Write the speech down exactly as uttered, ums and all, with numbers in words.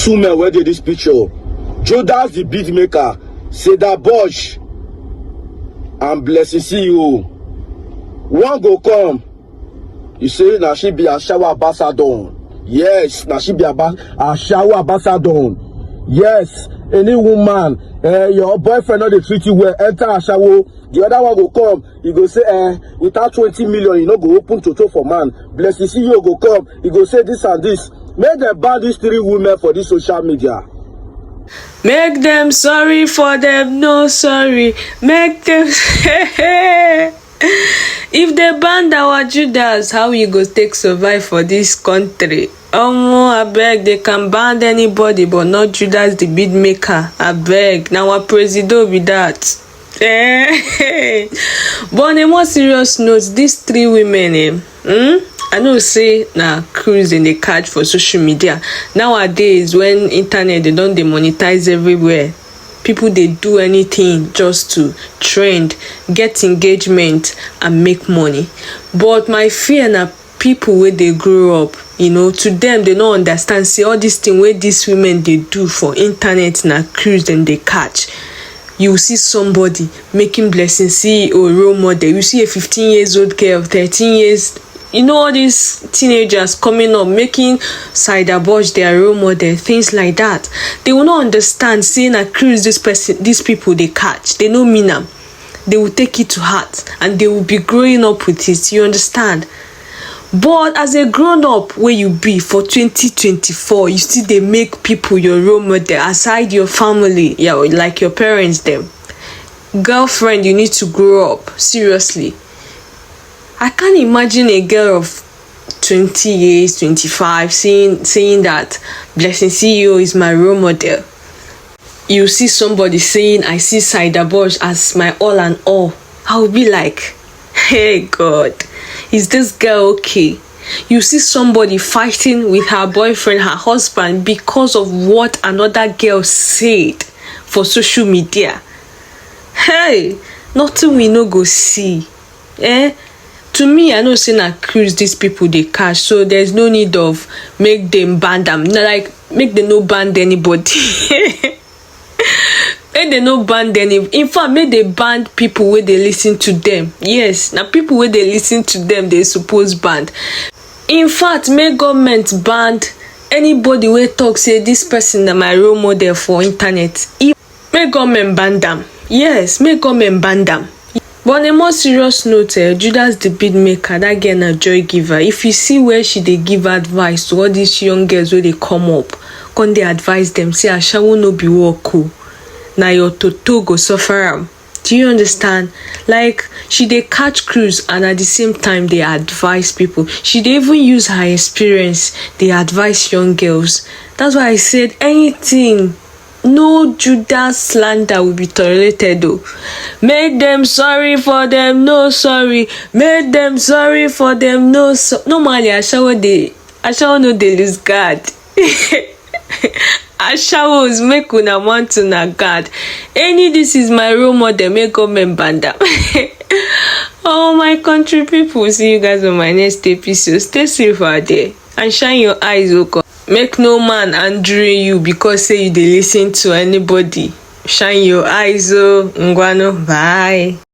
Two men wey dey this picture, Judas the beat maker, Seda Bosch, and Blessing C E O. One go come, you say na she be Ashawo ambassador. Yes, na she be aba- Ashawo ambassador. Yes, any woman, eh, your boyfriend no dey treat you well, enter Ashawo. The other one go come, he go say, eh, without twenty million, you no go open toto for man. Blessing C E O go come, he go say this and this. Make dem ban these three women for this social media. Make dem sorry for dem, no sorry. Make dem. If they ban our Judas, how you go take survive for this country? Omo, abeg, they can ban anybody, but not Judas the beat maker. Abeg, na our presido be that. Eh. But on a more serious note, these three women, eh, hmm? I know say na cruise dem dey catch for social media. Nowadays, when internet dey don dey monetize everywhere, people dey do anything just to trend, get engagement, and make money. But my fear na people wey dey grow up, you know, to them, they no understand say all this thing wey these women dey do for internet na cruise dem dey catch. You see somebody making Blessing C E O role model. You see a fifteen years old girl, thirteen years, you know, all these teenagers coming up, making Saida Bosch their role model, things like that. They will not understand say na cruise this person, these people dey catch. They no mean am. They will take it to heart and they will be growing up with it. You understand? But as a grown up wey you be for twenty twenty-four, you still dey make people your role model aside your family, yeah, like your parents dem. Girlfriend, you need to grow up, seriously. I can't imagine a girl of twenty years, twenty-five, saying saying that Blessing C E O is my role model. You see somebody saying, "I see Saida Bosch as my all and all." I will be like, "Hey God, is this girl okay?" You see somebody fighting with her boyfriend, her husband, because of what another girl said for social media. Hey, nothing we no go see. Eh? To me, I know say na cruise these people dey catch, so there's no need of make them ban them. Na like, make them no ban anybody. Make they no ban any. In fact, make they ban people wey dey listen to them. Yes, na people wey dey listen to them they suppose ban. In fact, make government ban anybody wey talk say this person na my role model for internet. If, make government ban them. Yes, make government ban them. But on a more serious note, eh, Judas the beat maker, that girl na joy giver. If you see where she dey give advice to all these young girls wey dey come up, come dey advise them say ashawo no be work o, na your toto go suffer am. Do you understand? Like, she dey catch cruise and at the same time dey advise people. She dey even use her experience dey advise young girls. That's why I said anything, no Judas slander will be tolerated o. Make them sorry for them, no sorry. Make them sorry for them, no so. Normally, ashawo dey, ashawo no dey lose guard. Ashawos, make una want una guard. Any, this is my role model, make government ban them. Oh, my country people, see you guys on my next episode. Stay safe out there and shine your eyes, okay? Make no man andering you because say you dey listen to anybody. Shine your eyes, oh, ngwano, bye.